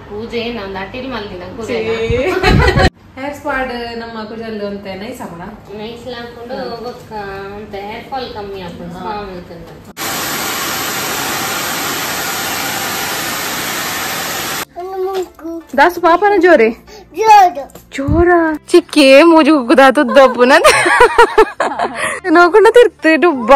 ಪೂಜೆ ನಾವು ಅಟಿಲ್ ಮಲ್ದಿನ ಹೇರ್ ಸ್ಪಾಡ್ ನಮ್ಮ ಕುಜಲ್ ಅಂತ ನೈಸ್ ಆಪಣ ನೈಸ್ ಹಾಕೊಂಡು ಬೊಕ್ಕ ಅಂತ ಹೇರ್ ಫಾಲ್ ಕಮ್ಮಿ ಆಪುಂಡು ಸ್ಪಾ ಮಲ್ತುಂಡ. ದಾಸು ಪಾಪನ ಜೋರೆ ಜೋರ ಚಿಕ್ಕಿ ಮೂಜು ಕುಕ್ಕುದ ತುದ್ದಪ್ಪುನ ನೋಕೊಂಡ ತಿರ್ತು ಡುಬ್ಬ.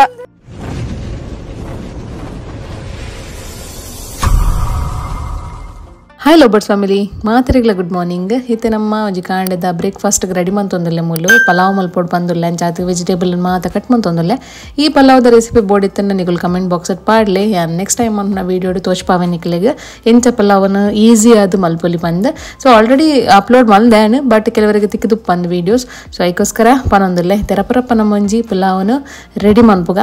Hi lovebirds family, ಮಾತ್ರೆಗಳ ಗುಡ್ ಮಾರ್ನಿಂಗ್. ಇತ್ತೆ ನಮ್ಮ ಒಂಜಿ ಕಾಂಡೆದ ಬ್ರೇಕ್ಫಾಸ್ಟ್ ರೆಡಿ ಮಂತೊಂದುಲ್ಲೆ ಮೂಲು ಪಲಾವ್ ಮಲ್ಪೊಡು ಬಂದುಲ್ಲೆ ಅಂಚಾತ್ ವೆಜಿಟೇಬಲ್ ಮಾತ ಕಟ್ ಮಂತೊಂದುಲ್ಲೆ. ಈ ಪಲಾವ್ದ ರೆಸಿಪಿ ಬೋಡಿತ್ತನ್ನ ನಿಗುಲ್ ಕಮೆಂಟ್ ಬಾಕ್ಸ್ ಪಾಡ್ಲೆ. ನೆಕ್ಸ್ಟ್ ಟೈಮ್ ಮನ್ಪುನ ವೀಡಿಯೋಡು ತೋಚ್ಪಾವೆ ನಿಕ್ಲೆಗ್ ಎಂಚ ಪಲಾವನ್ ಈಸಿ ಆದ್ ಮಲ್ಪೊಲಿ ಪಂದ್. So already upload ಮಲ್ದೇನು but ಕೆಲವರಿಗೆ ತಿಕ್ಕುದುಪ್ಪು ಪಂದ್ ವೀಡಿಯೋಸ್. ಸೊ ಐಕೋಸ್ಕರ ಪನೊಂದುಲ್ಲೆ ತೆರಪರಪ್ಪ ನಮ್ಮೊಂಜಿ ಪಲಾವನ್ ರೆಡಿ ಮನ್ಪುಗ.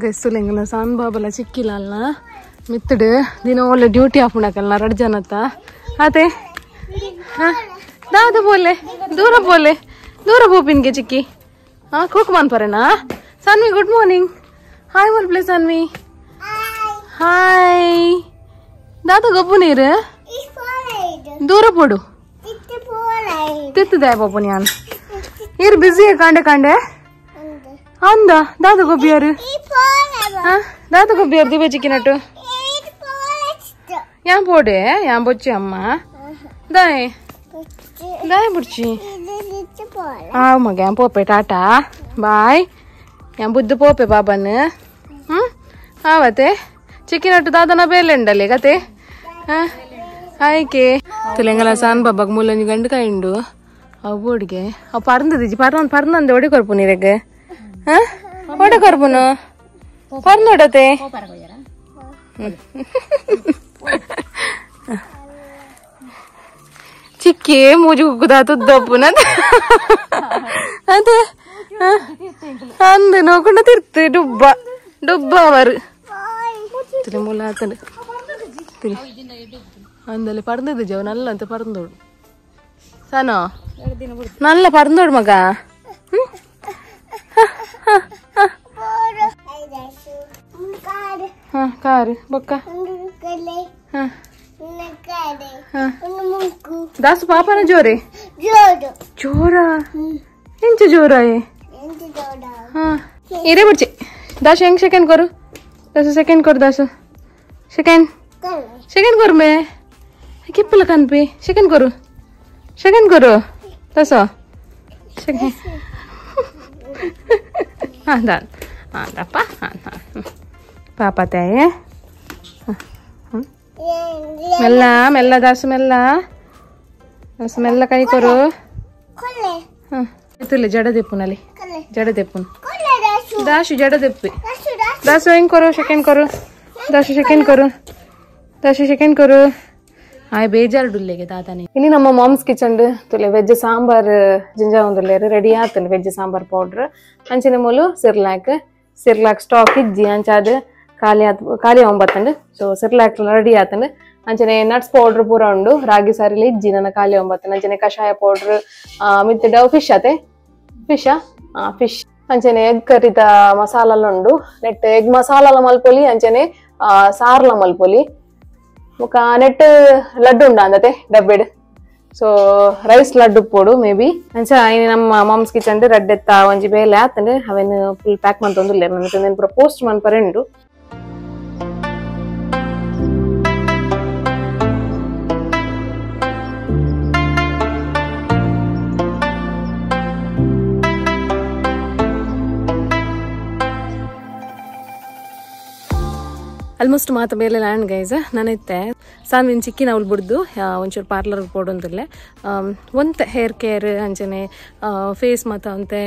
ಗೈಸುಲೆಂಗನ ಸಾನ್ ಬಾಬಲ ಚಿಕ್ಕಿಲಲ್ಲ ಮಿತ್ತಡು ದಿನ ಒಳ್ಳೆ ಡ್ಯೂಟಿ ಆಫುಣಕಲ್ಲ ರಡ್ ಜನತ್ತ ಆತೆ ದಾದ ಬೋಲೆ ದೂರ ಬೋಲೆ ದೂರ ಬೋಪಿನ್ಗೆ ಚಿಕ್ಕಿ. ಹಾ ಕುಕ್ಮಾನ್ ಪರೇನಾ Saanvi? Good morning. Hi ಮಲ್ಪ್ಲೆ Saanvi. Hi ದಾದ ಗೊಬ್ಬು ನೀರು ದೂರ ಪೋಡು ತಿತ್ತದೆ ಬಾಬು ನಾನು ನೀರು ಬ್ಯುಸಿ ಕಾಂಡೆ ಕಾಂಡೆ ಅಂದ ದಾದ ಗೊಬ್ಬಿಯಾರು ದಾದ ಗೊಬ್ಬಿಯಾರು ದಿವೆ ಚಿಕ್ಕಿ ನಟ್ಟು ಯಾನ್ ಪೋಡೆ ಯಾನ್ ಬೊಚ್ಚಿ ಅಮ್ಮ ದಾಯ್ ದಾಯ್ ಬುಡ್ಚಿ. ಆ ಮಗ ಯಾನ್ ಪೋಪೆ ಟಾಟಾ ಬಾಯ್ ಯಾನ್ ಬುದ್ದು ಪೋಪೆ ಬಾಬನ್. ಹ್ಮ್ ಆವತ್ತೆ ಚಿಕ್ಕಿ ನಟ್ಟು ದಾದನ ಬೇಲೆ ಉಂಡಲ್ಲಿ ಕತೆ ಆಯ್ಕೆ ತೆಲಂಗಾಣ ಸಾನ್ ಬಾಬಾಗ್ ಮೂಲಂಜಿ ಗಂಡು ಕಾಯಿಂಡು ಅವು ಬೋಡಿಗೆ ಅವು ಪರ್ಂದಿಜಿ ಪರ್ನ ಪರ್ನಂದೆ ಒಡೆ ಕೊರ್ಪು ನೀರೆಗ್ ಒಡೆ ಕೊರ್ಪುನು ಪರ್ನೋಡತೆ ಚಿಕ್ಕಿ ಮೂಜು ಕುಕ್ಕುದ ತುದ್ದಪ್ಪುನ ಅದೇ ಅಂದ ನೋಕೊಂಡ ತಿರ್ತು ಡುಬ್ಬ ಡುಬ್ಬ ಅವರು ಮೂಲ ಅಂದಲ್ಲಿ ಪರ್ಂದಿದ್ದು ಜವ ನಲ್ಲ ಅಂತ ಪರ್ಂದೋಡು ಸಾನೋ ನಲ್ಲ ಪರ್ಂದೋಡು ಮಗ. ಕಾರು ಬೊಕ್ಕ ದಾಸು ಪಾಪನ ಜೋರೆ ಜೋರ ಎಂಚ ಜೋರ ಇರೇ ಬುಡ್ಚಿ ದಾಸು ಹೆಂಗ್ ಸೆಕೆಂಡ್ ಕೊರು ದಾಸು ಸೆಕೆಂಡ್ ಕೊರು ದಾಸು ಸೆಕೆಂಡ್ ಸೆಕೆಂಡ್ ಕೊರು ಮೇ ಕಿಪ್ಪಲ ಕನ್ಪಿ ಸೆಕೆಂಡ್ ಕೊರು ಸೆಕೆಂಡ್ ಕೊರು ದಾಸು ಸೆಕೆಂಡ್. ಹಾಂ ದಾನ್ ಹಾಂ ದಪ್ಪ ಹಾಂ ಹಾಂ ಪಾಪ ತಾಯೇ ಮೆಲ್ಲ ಮೆಲ್ಲ ದಾಸು ಮೆಲ್ಲ ದಾಸು ಮೆಲ್ಲ ಕೈ ಕೊರು. ಹಾಂ ಇತ್ತಲ್ಲ ಜಡ ದೆಪ್ಪುನಲ್ಲಿ ಜಡ ದೆಪ್ಪುನು ದಾಸು ಜಡ ದೆಪ್ಪಿ ದಾಸು ಹೆಂಗ್ ಕೊರು ಸೆಕೆಂಡ್ ಕೊರು ದಾಸು ಸೆಕೆಂಡ್ ಕೊರು ದಾಸು ಸೆಕೆಂಡ್ ಕೊರು. ಆಯ್ ಬೇಜಾರು ಡುಲ್ಲೆಗೆ ದಾದಾನೆ. ಇನ್ನು ನಮ್ಮ ಮಾಮ್ಸ್ ಕಿಚನ್ ತುಲೆ ವೆಜ್ ಸಾಂಬಾರ್ ಜಿಂಜಾ ಒಂದುಲ್ಲೇರು ರೆಡಿ ಆತನು ವೆಜ್ ಸಾಂಬಾರ್ ಪೌಡ್ರ್ ಅಂಚಿನ ಮೂಲು ಸಿರ್ಲಾಕ್ ಸಿರ್ಲಾಕ್ ಸ್ಟಾಕ್ ಇಜ್ಜಿ ಅಂಚಾದ ಖಾಲಿ ಆತ್ ಖಾಲಿ ಒಂಬತ್ತಂಡು. ಸೊ ಸಿರ್ಲಾಕ್ ರೆಡಿ ಆತಂಡು. ಅಂಚನೆ ನಟ್ಸ್ ಪೌಡ್ರ್ ಪೂರ ಉಂಡು ರಾಗಿ ಸಾರಿಲಿ ಇಜ್ಜಿ ನನ್ನ ಖಾಲಿ ಒಂಬತ್ತಂಡು. ಅಂಚನೆ ಕಷಾಯ ಪೌಡ್ರ್ ಮಿತ್ ಡವ್ ಫಿಶ್ ಅತೆ ಫಿಶಾ ಫಿಶ್ ಅಂಚನೆ ಎಗ್ ಕರಿದ ಮಸಾಲ ಉಂಡು ನೆಟ್ ಎಗ್ ಮಸಾಲ ಮಲ್ಪೊಲಿ ಅಂಚನೆ ಸಾರ್ಲ ಮಲ್ಪೊಲಿ ಮುಖ ನೆಟ್ ಲಡ್ಡು ಉಂಡ ಅಂದತೆ ಡಬ್ಬೆಡ್. ಸೊ ರೈಸ್ ಲಡ್ಡು ಪೋಡು ಮೇ ಬಿ ಅಂಚ ಇನಿ ನಮ್ಮ ಮಾಮ್ಸ್ ಕಿಚನ್ ರಡ್ಡೆತ್ತ ಒಂಜಿ ಬೇಲೆ ಆತಂಡು ಅವೇನು ಫುಲ್ ಪ್ಯಾಕ್ ಮಂತೊಂದುಲ್ಲೆ ನನ್ನ ಪೂರ ಪೋಸ್ಟ್ ಮನ್ಪರೆ ಉಂಡು. ಆಲ್ಮೋಸ್ಟ್ ಮಾತ ಬೇಲೆ ಲ್ಯಾಂಡ್ ಗೈಸ್ ನಾನಿತ್ತೆ ಸಾನ್ವಿನ್ ಚಿಕ್ಕಿನ ಅವಳು ಬಿಡ್ದು ಒಂಚೂರು ಪಾರ್ಲರ್ ಪೋಡು ಅಂತಿರ್ಲೆ ಒಂತೆ ಹೇರ್ ಕೇರ್ ಅಂಚನೆ ಫೇಸ್ ಮಾತ ಅಂತೆ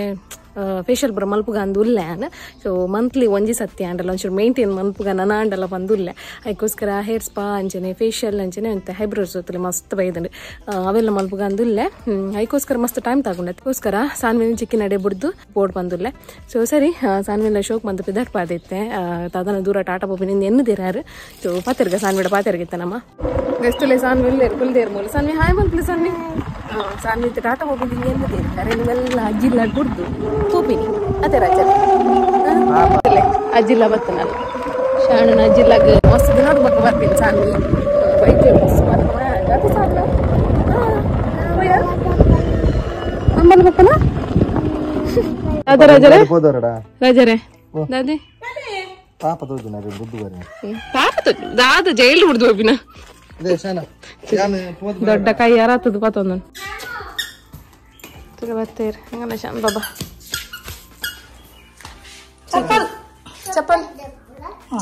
ಫೇಶಿಯಲ್ ಪೂರ ಮಲ್ಪುಗ ಅಂದು ಉಲ್ಲೆ ಆನ್. ಸೊ ಮಂತ್ಲಿ ಒಂಜಿ ಸತ್ಯ ಆಂಡಲ್ಲ ಒಂಚೂರು ಮೇಂಟೈನ್ ಮಲ್ಪುಗ ನನ ಆಂಡಲ್ಲ ಬಂದು ಉಲ್ಲೆ ಅದಕ್ಕೋಸ್ಕರ ಹೇರ್ ಸ್ಪಾ ಅಂಚನೆ ಫೇಶಿಯಲ್ ಅಂಚನೆ ಅಂತೆ ಐಬ್ರೋಸ್ ಜೊತೆ ಮಸ್ತ್ ಬೈದಂಡು ಅವೆಲ್ಲ ಮಲ್ಪುಗ ಅಂದು ಉಲ್ಲೆ ಅದಕ್ಕೋಸ್ಕರ ಮಸ್ತ್ ಟೈಮ್ ತಗೊಂಡೆ. ಅದಕ್ಕೋಸ್ಕರ ಸಾನ್ವಿನ ಚಿಕ್ಕಿ ನಡೆ ಬಿಡ್ದು ಬೋರ್ಡ್ ಬಂದುಲ್ಲೆ. ಸೊ ಸರಿ ಸಾನ್ವಿನ ಶೋಕ್ ಬಂದು ಪಿದಾಟ್ ಪಾದಿತ್ತೆ ತಾದನ ದೂರ ಟಾಟಾ ಪೋಪಿನಿಂದ ಎನ್ನುದಿರಾರು. ಸೊ ಪಾತೆರ್ಗ ಸಾನ್ವಿಡ ಪಾತೆರ್ಗಿತ್ತ ನಮ್ಮ ಗಸ್ತುಲೆ ಸಾನ್ವಿಲ್ ಕುಲ್ದೇರ್ ಮೂಲ ಸಾನ್ವಿ ಹಾಯ್ ಮಲ್ಪಲೆ ಸಾನ್ವಿ ಸಾನ್ವಿತ್ ಟಾಟಾ ಹೋಗಿ ಅರೆಲ್ಲ ಅಜ್ಜಿಲ್ಲ ಗುಡ್ದು ತೂಪಿನಿ ಅದೇ ರಾಜ ಅಜ್ಜಿಲ್ಲ ಬತ್ತನಲ್ಲ ಶಾಣನ ಅಜ್ಜಿಲ್ಲಾಗ ಮಸ್ತ್ ದಿನ ನೋಡ್ಬೇಕು ಬರ್ತೀನಿ ಸಾನ್ವಿ ಬೈಕ್ ಸಾಲ ಅಂಬಲ್ ಬಪ್ಪನ ಅದ ರಾಜರೇ ರಾಜರೇ ದಾದಿ ಪಾಪ ತೋಜುನ ಬುದ್ಧು ಬರ ಪಾಪ ತೋಜು ದಾದ ಜೈಲು ಬಿಡ್ದು ಹೋಗಿನ ದೊಡ್ಡ ಕೈ ಯಾರಾತದ ಪಾತೊಂದು ತುಗ ಬತ್ತೀರಿ ಹಂಗಲ್ಲ ಶಾನ್ ಬಾಬಾ ಚಪ್ಪಲ್ ಚಪ್ಪಲ್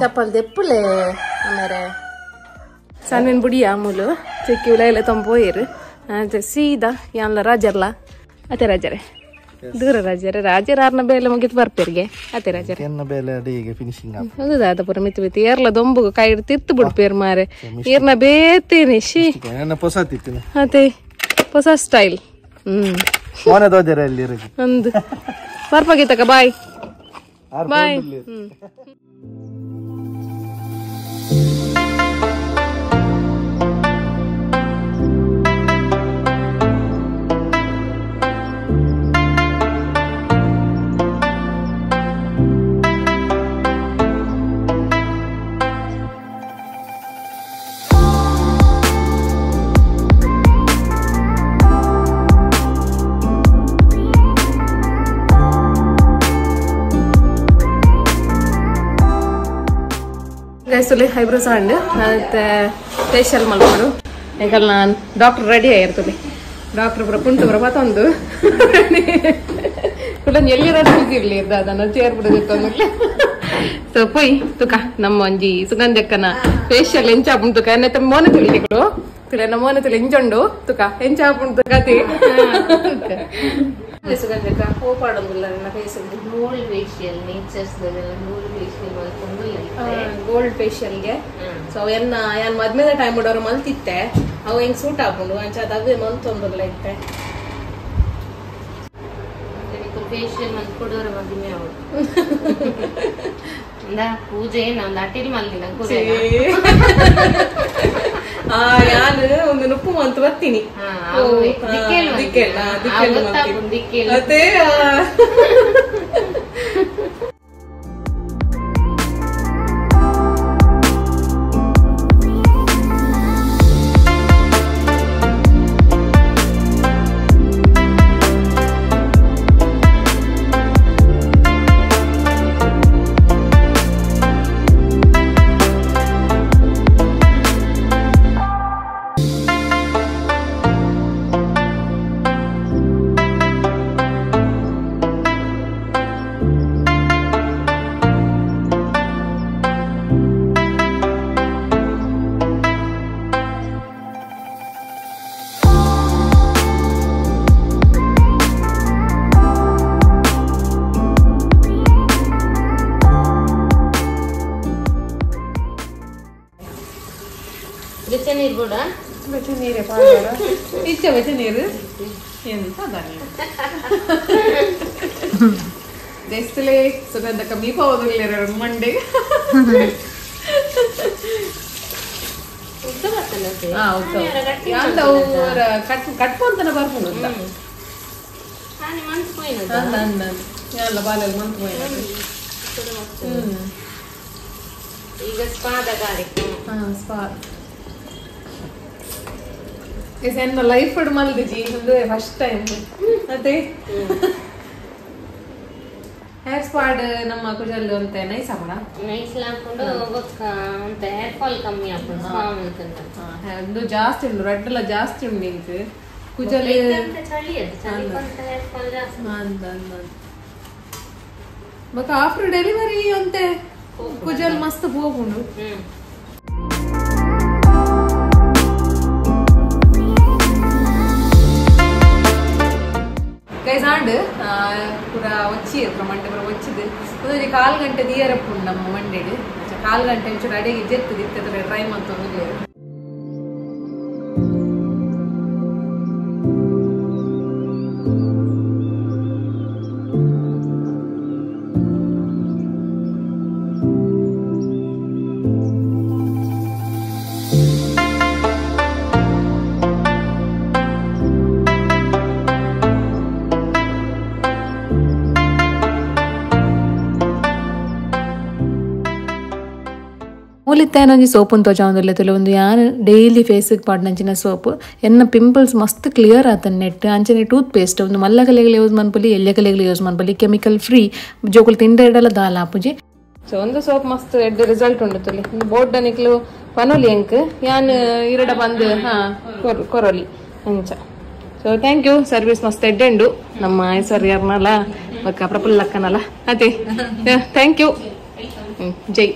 ಚಪ್ಪಲ್ ದೆಪ್ಪುಲೆ ಆಮೇಲೆ ಸಣ್ಣ ಬುಡಿ ಆಮೂಲು ಚಿಕ್ಕಿ ಉಲ ತೊಂಬೋಯಿರು ಸೀದಾ ಯಾನ್ಲ ರಾಜರ್ಲ ಅತೆ ರಾಜರೇ ದೂರ ರಾಜರೇ ರಾಜರಾರ್ನ ಬೇಲೆ ಮುಗಿತು ಬರ್ಪೇರಿಗೆ ಅತೆ ರಾಜರೇ ಎನ್ನ ಬೇಲೆ ಅಡಿಗೆ ಫಿನಿಶಿಂಗ್ ಹೌದಾ ಅದ ಪೂರ ಮಿತ್ತು ಮಿತ್ತು ಏರ್ಲ ದೊಂಬುಗು ಕೈ ತಿತ್ತು ಬಿಡ್ಪೇರ್ ಮಾರೆ ಏರ್ನ ಬೇತೇನೆ she ಎನ್ನ ಹೊಸ ತಿತ್ತಿನ ಅತೆ ಹೊಸ ಸ್ಟೈಲ್ ಮೋನೆ ದೋಜರೆ ಅಲ್ಲಿ ಇರಗೆ ಒಂದು ಬರ್ಪಾಗಿತ್ತಕ್ಕ ಬಾಯ್ ಬಾಯ್. ಗೈಸುಲಿ ಐಬ್ರೋಸ್ ಅಂಡ್ ಮತ್ತೆ ಫೇಶಿಯಲ್ ಮಲ್ಕೊಂಡು ಈಗ ನಾನು ಡಾಕ್ಟರ್ ರೆಡಿ ಆಗಿರ್ತದೆ. ಡಾಕ್ಟರ್ ಪುರ ಕುಂಟು ಪುರ ಮತ್ತೊಂದು ಕೂಡ ಎಲ್ಲಿ ರೆಡಿ ಇರ್ಲಿ ದಾದ ಚೇರ್ ಬಿಡೋದಿತ್ತು. ಸೊ ಪೊಯ್ ತುಕ ನಮ್ಮ ಒಂಜಿ ಸುಗಂಧಕ್ಕನ ಫೇಶಿಯಲ್ ಎಂಚಾಪುಂಡು ತುಕ ಎನ್ನ ಮೋನೆ ತುಳಿಗಳು ತುಲೆ ನಮ್ಮ ಮೋನೆ ತುಳಿ ಎಂಚುಂಡು ತುಕ ಎಂಚಾಪುಂಡು ಕತೆ ಸುಗಂಧಕ್ಕ ಹೋಪಾಡೊಂದಿಲ್ಲ ನನ್ನ face gold facial nature's gold facial gold ಫೇಶಿಯಲ್ಗೆ. ಸೊ ಎನ್ನ ಯಾನ್ ಮದ್ಮೆದ ಟೈಮ್ ಬಿಡೋರು ಮಲ್ತಿತ್ತೆ ಅವು ಹೆಂಗ್ ಸೂಟ್ ಆಪುಂಡು ಅಂಚ ಅವೇ ಮಂತೊಂದುಲ್ಲ ಇತ್ತೆ ಫೇಶಿಯಲ್ ಮಲ್ಕೊಡೋರ ಮದುವೆ ಅವಳು ಪೂಜೆ ನಾನು ಅಟಿಲ್ ಮಲ್ಲಿನ ಯಾನು ಒಂದು ನುಪ್ಪು ಮಂತು ಬರ್ತೀನಿ. ಅದೇ ಬೆಚ್ಚ ನೀರು ಕೂಡ ಬೆಚ್ಚ ನೀರೇ ಇಚ್ಚ ಬೆಚ್ಚ ನೀರು ಎಂತ ದೇಶದಲ್ಲೇ ಸುಗಂಧ ಕಮ್ಮಿ ಹೋದಿಲ್ಲ ಮಂಡೆ ಕಟ್ಕೊಂತಾನೆ ಬರ್ಬೋದು ಬಾಲಲ್ಲಿ ಮಂತ್ ಈಗ ಸ್ಪಾದ ಕಾರ್ಯಕ್ರಮ ಸ್ಪಾ ಎನ್ನ ಲೈಫ್ ಮಲ್ದಿಜಿ ಅಂದ್ರೆ ಫಸ್ಟ್ ಟೈಮ್. ಮತ್ತೆ ಹೇರ್ ಸ್ಪಾಡ್ ನಮ್ಮ ಕುಜಲ್ ಅಂತ ನೈಸ್ ಆಪಣ ನೈಸ್ ಹಾಕೊಂಡು ಅಂತ ಹೇರ್ ಫಾಲ್ ಕಮ್ಮಿ ಆಪುಂಡು ಸ್ಪಾ ಮಲ್ತಂತ ಅದು ಜಾಸ್ತಿ ಉಂಡು ರೆಡ್ ಎಲ್ಲ ಜಾಸ್ತಿ ಉಂಡು ನಿಂಕ್ ಕುಜಲ್ ಚಳಿ ಅದು ಚಳಿ ಹೇರ್ ಫಾಲ್ ಜಾಸ್ತಿ ಬಟ್ ಆಫ್ಟರ್ ಡೆಲಿವರಿ ಅಂತೆ ಕುಜಲ್ ಮಸ್ತ್ ಹೋಗುಂಡು. ಗೈಸ್ ಆಂಡ್ ಪೂರ ಒಚ್ಚಿ ಮಂಡೆ ಪೂರ ಒಚ್ಚಿದ್ ಒಂದೊಂಜಿ ಕಾಲು ಗಂಟೆ ದಿಯರಪ್ಪುಂಡು ನಮ್ಮ ಮಂಡೆಡ್ ಕಾಲು ಗಂಟೆ ಒಂಚೂರು ಅಡಿಗೆ ಜೆತ್ತದ ಇತ್ತೆ ಟ್ರೈ ಮಂತೊಂದು. ಮೂಲಿತ್ತಾನೊಂಜಿ ಸೋಪುನ್ ತೋಜಾವೊಂದುಲ್ಲೆ ತುಲೆ ಒಂದು ಯಾನ್ ಡೈಲಿ ಫೇಸ್ಗೆ ಪಾಡ್ನಂಚಿನ ಸೋಪ್ ಎನ್ನ ಪಿಂಪಲ್ಸ್ ಮಸ್ತ್ ಕ್ಲಿಯರ್ ಆತನ್ ನೆಟ್ ಅಂಚನೆ ಟೂತ್ ಪೇಸ್ಟ್ ಒಂದು ಮಲ್ಲ ಕಲೆಗಳು ಯೂಸ್ ಮನ್ಪೊಲಿ ಎಲ್ಯ ಕಲೆಗಳು ಯೂಸ್ ಮನ್ಪೊಲಿ ಕೆಮಿಕಲ್ ಫ್ರೀ ಜೋಕುಲು ತಿಂಡೆಡಲ ದಾಲ ಆಪುಜಿ. ಸೊ ಒಂದು ಸೋಪ್ ಮಸ್ತ್ ಎಡ್ಡೆ ರಿಸಲ್ಟ್ ಉಂಡು ತುಲಿ ಬೋರ್ಡ್ ನಿಕ್ಲು ಪನೊಲಿ ಎಂಕ್ ಯಾನ್ ಇರಡ ಬಂದು ಹಾ ಕೊರೊಲಿ ಅಂಚ. So thank you service ಮಸ್ತ್ ಎಡ್ಡೆಂಡು ನಮ್ಮ ಐಶ್ವರ್ಯರ್ನಲ್ಲ ಬೊಕ್ಕ ಪ್ರಫುಲ್ಲಕ್ಕನಲ್ಲ ಅದೇ thank you ಜೈ.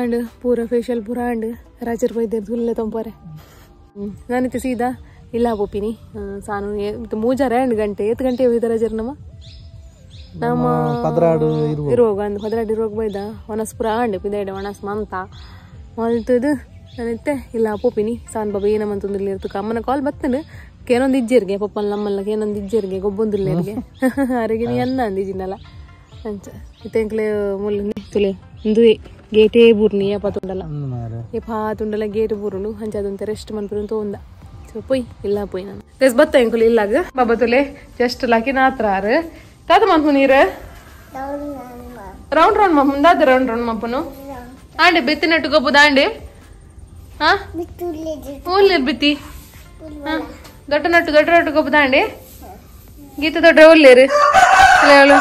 ಅಂಡ್ ಪೂರ ಫೇಶಿಯಲ್ ಪೂರ ಅಂಡ್ ರಾಜರ್ ಬೈದೇರ್ ತುಲ್ಲೆ ತೊಂಪರೆ ನಾನಿತ್ತು ಸೀದಾ ಇಲ್ಲ ಪೋಪಿನಿ ಸಾನು ಮೂಜಾರೆ 2 ಗಂಟೆ 8 ಗಂಟೆ ಹೋಗಿದ್ದ ರಾಜರ್ ನಮ್ಮ ನಮ್ಮ ಇರುವಾಗ ಒಂದು 12 ಇರುವಾಗ ಬೈದ ಒಣಸ್ ಪೂರ ಅಂಡ್ ಪಿದಾಯ್ಡ ಒಣಸ್ ಮಂತ ಮಲ್ತದು ನಾನಿತ್ತೆ ಇಲ್ಲ ಪೋಪಿನಿ ಸಾನ್ ಬಾಬಾ ಏನಮ್ಮಂತಂದಿಲ್ಲ ಇರ್ತಕ್ಕ ಅಮ್ಮನ ಕಾಲ್ ಬತ್ತನು ಕೇನೊಂದು ಇಜ್ಜೆರ್ಗೆ ಪಪ್ಪನ ನಮ್ಮಲ್ಲ ಕೇನೊಂದು ಇಜ್ಜೆರ್ಗೆ ಗೊಬ್ಬೊಂದಿಲ್ಲ ಅರೆಗೆ ನೀ ಅನ್ನ ಅಂದಿಜಿನಲ್ಲ ಅಂಚ ಇತ್ತೆಂಕ್ಲೆ ಮುಲ್ಲು ತುಲೆ ಒಂದು ಗೇಟೇ ಬೂರ್ನಿ ಏಪ ತುಂಡಲ ಏಪ ತುಂಡಲ ಗೇಟ್ ಬೂರುಂಡು ಅಂಚ ಅದೊಂತ ರೆಸ್ಟ್ ಮನ್ಪುರು ತೋಂದ. ಸೊ ಪೊಯ್ ಇಲ್ಲ ಪೊಯ್ ನಾನು ಗೈಸ್ ಬತ್ತ ಎಂಕುಲು ಇಲ್ಲಾಗ ಬಾಬಾ ತುಲೆ ಜಸ್ಟ್ ಲಾಕಿ ನಾತ್ರಾರು ತಾತ ಮನ್ಪು ನೀರು ರೌಂಡ್ ರೌಂಡ್ ಮಪ್ಪು ದಾದ ರೌಂಡ್ ರೌಂಡ್ ಮಪ್ಪನು ಆಂಡೆ ಬಿತ್ತಿನಟ್ಟು ಗೊಬ್ಬುದ ಆಂಡೆ ಹಾ ಊರ್ಲಿ ಬಿತ್ತಿ ದೊಡ್ಡ ನಟ್ಟು ದೊಡ್ಡ ನಟ್ಟು ಗೊಬ್ಬುದ ಆಂಡೆ ಗೀತ ದೊಡ್ಡ ಒಲ್ಲೇರು ಅಲ್ಲೇ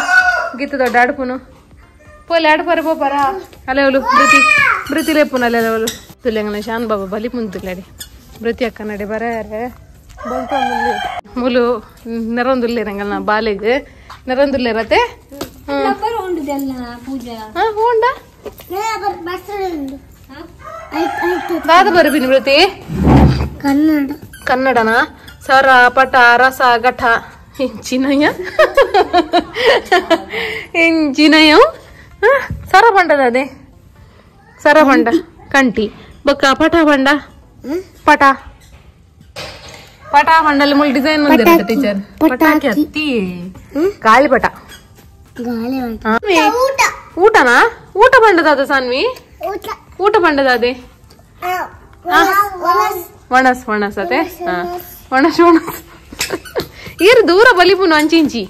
ಗೀತ ದೊಡ್ಡ ಆಡ್ಪುನು ಪೋಲೆ ಆಡ್ಪಾರೆ ಪೋಪಾರ ಅಲ್ಲೇ ಅವಳು ಬೃತಿ ಬೃತಿ ಲೇಪುನ ಅಲ್ಲೇ ಅವಳು ತುಲ್ಯಂಗನ ಶಾನ್ ಬಾಬಾ ಬಲಿ ಮುಂದುಲಾಡಿ ಬೃತಿ ಅಕ್ಕ ನಡೆ ಬರಾರೆ ಮುಲು ನೆರೊಂದುಲ್ಲೆ ನಂಗಲ್ನ ಬಾಲೆಗ್ ನೆರೊಂದುಲ್ಲೇರತೆ ಹೂಂಡ ದಾದ ಬರಬಿನಿ ಬೃತಿ ಕನ್ನಡ ಕನ್ನಡನಾ ಸರ ಪಟ ರಸ ಗಠ ಎಂಚಿನಯ್ಯ ಎಂಚಿನಯ್ಯ ಸರ ಬಂಡದ ಅದೇ ಸರ ಬಂಡ ಕಂಟಿ ಬೊಕ್ಕ ಪಟ ಬಂಡ ಪಟ ಪಟ ಬಂಡಲ್ಲಿ ಮುಲ್ ಡಿಸೈನ್ ಬಂದಿರುತ್ತೆ ಟೀಚರ್ ಪಟಾಕಿ ಅತ್ತಿ ಗಾಳಿಪಟ ಊಟನಾ ಊಟ ಬಂಡದ ಅದು ಸಾನ್ವಿ ಊಟ ಬಂಡದ ಅದೇ ಒಣಸ್ ಒಣಸ್ ಅದೇ ಒಣಸ್ ಒಣಸ್ ಈರು ದೂರ ಬಲಿಪುನು ಅಂಚಿಂಚಿ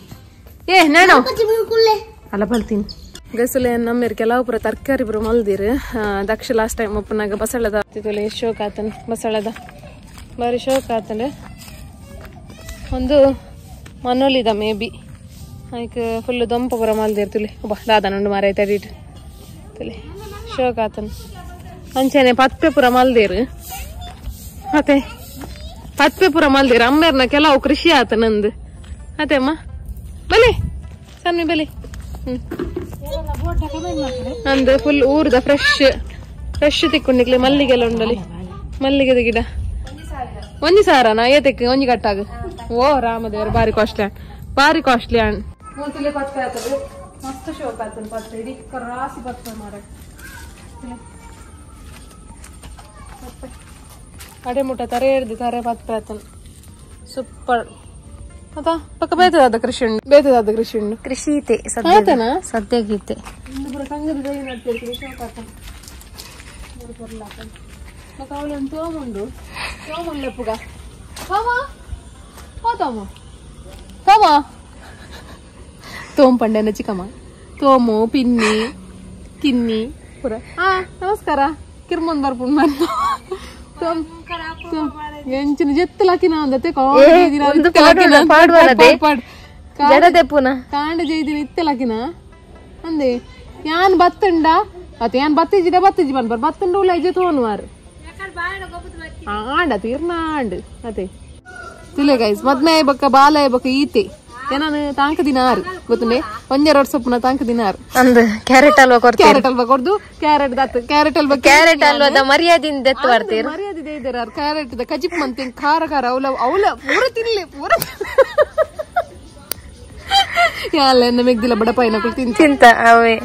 ಏ ನೇಣು ಅಲ್ಲ ಬಲ್ತೀನಿ ಗಸಲೆ ನಮ್ಮೇರು ಕೆಲವು ಪೂರ ತರಕಾರಿ ಪೂರ ಮಲ್ದಿರು ದಕ್ಷ ಲಾಸ್ಟ್ ಟೈಮ್ ಒಪ್ಪನಾಗ ಬಸಳದ ಶೋಕ್ ಆತನ ಬಸಳದ ಬಾರಿ ಶೋಕ್ ಆತನ ಒಂದು ಮನೋಲಿದ ಮೇ ಬಿ ಐಕ್ ಫುಲ್ ದೊಂಪ ಪೂರ ಮಲ್ದಿರು ತುಲಿ ಒಬ್ಬ ದಾದ నుండి ಮಾರಾಯ್ತು ಅಡಿಟ್ ತುಲಿ ಶೋಕ್ ಆತನ ಅಂಚನೆ ಪತ್ಪೆ ಪೂರ ಮಲ್ದಿರು ಅತ್ತೆ ಪತ್ಪೆ ಪೂರ ಮಲ್ದಿರು ಅಮ್ಮೇರ್ನ ಕೆಲವು ಕೃಷಿ ಆತ ನಂದು ಅತ್ತೆ ಅಮ್ಮ ಬಲೆ ಸನ್ನಿ ಬಲೆ ಅಂದು ಫುಲ್ ಊರ್ದ ಫ್ರೆಶ್ ಫ್ರೆಶ್ ತಿಕ್ಕೊಂಡಿಕ್ಲೆ ಮಲ್ಲಿಗೆಲ್ಲ ಉಂಡಲಿ ಮಲ್ಲಿಗೆದ ಗಿಡ ಒಂಜಿ ಸಾರನಾ ಏತಕ್ಕೆ ಒಂಜಿ ಕಟ್ಟಾಗ ಓ ರಾಮದೇವರು ಬಾರಿ ಕಾಸ್ಟ್ಲಿ ಬಾರಿ ಕಾಸ್ಟ್ಲಿ ಅಣ್ ಮೂರ್ತಲೆ ಪತ್ಪೆ ಆತದೆ ಮಸ್ತ್ ಶೋಕ್ ಆತನ ಪತ್ರೆ ಇಡೀ ರಾಸಿ ಪತ್ಪೆ ಮಾರ ಅಡೆ ಮುಟ್ಟ ತರೆ ಹಿಡ್ದು ತರೆ ಪತ್ಪೆ ಆತನ ಸೂಪರ್ ಅದ ಪಕ್ಕ ಬೇತದಾದ ಕೃಷಿ ಉಂಡು ಬೇತದಾದ ಕೃಷಿ ಉಂಡು ಕೃಷಿ ಇತ್ತೆ ಆತನಾ ಸದ್ಯಗೀತೆ ತೋಮುಂಡು ತೋಮುಂಡು ತೋಮ ಓ ತೋಮ ತೋಮ ತೋಮ್ ಪಂಡೆನ ಚಿಕ್ಕಮ್ಮ ತೋಮು ಪಿನ್ನಿ ಕಿನ್ನಿ ಪುರ ಹಾ ನಮಸ್ಕಾರ ಕಿರ್ಮೊಂದ್ ಬರ್ಪುಂಡು ಮನ್ ತೋಮ್ ಎಂಚಿನ ಜೆತ್ತಲಾಕಿನ ಅಂದತೆ ಕಾಂಡ ಜೈದಿನ ಇತ್ತಲಾಕಿನ ಅಂದೆ ಯಾನ್ ಬತ್ತುಂಡ ಅತ್ತೆ ಯಾನ್ ಬತ್ತಿಜಿಡ ಬತ್ತಿಜಿ ಬನ್ಬರ್ ಬತ್ತುಂಡ ಉಲ್ಲ ಇಜೆ ತೋನುವಾರು ಆಂಡ ತೀರ್ನ ಆಂಡ್ ಅತೆ ತುಲೆ ಗೈಸ್ ಮದ್ಮೆ ಬೊಕ್ಕ ಬಾಲ ಬೊಕ್ಕ ಈತೆ ಏನಾನು ತಾಂಕ ದಿನ ಆರು ಗೊತ್ತುಂಡೆ ಒಂಜೆರಡು ವರ್ಷ ಪುನಃ ತಾಂಕ ದಿನ ಆರು ಅಂದ್ ಕ್ಯಾರೆಟ್ ಹಲ್ವಾ ಕೊಡ್ತೀವಿ ಕ್ಯಾರೆಟ್ ಹಲ್ವಾ ಕೊಡ್ದು ಕ್ಯಾರೆಟ್ ದತ್ತು ಕ್ಯಾರೆಟ್ ಹಲ್ವಾ ಕ್ಯಾರೆಟ್ ಹಲ್ವಾದ ಮರ್ಯಾದೆಯಿಂದ ದತ್ತು ಬರ್ತೀರ ಮರ್ಯಾದೆ ಇದ್ದಾರೆ ಕ್ಯಾರೆಟ್ the ಕಜಿಪ್ ಮಂತೆ ಖಾರ ಖಾರ ಅವಲ ಅವಲ ಪೂರ ತಿನ್ಲೆ ಪೂರ ಯಾಲ ಮೆಗ್ದಿಲ್ಲ ಬಡಪಾಯಿನ ತಿಂತ ತಿಂತ ಅವೇ.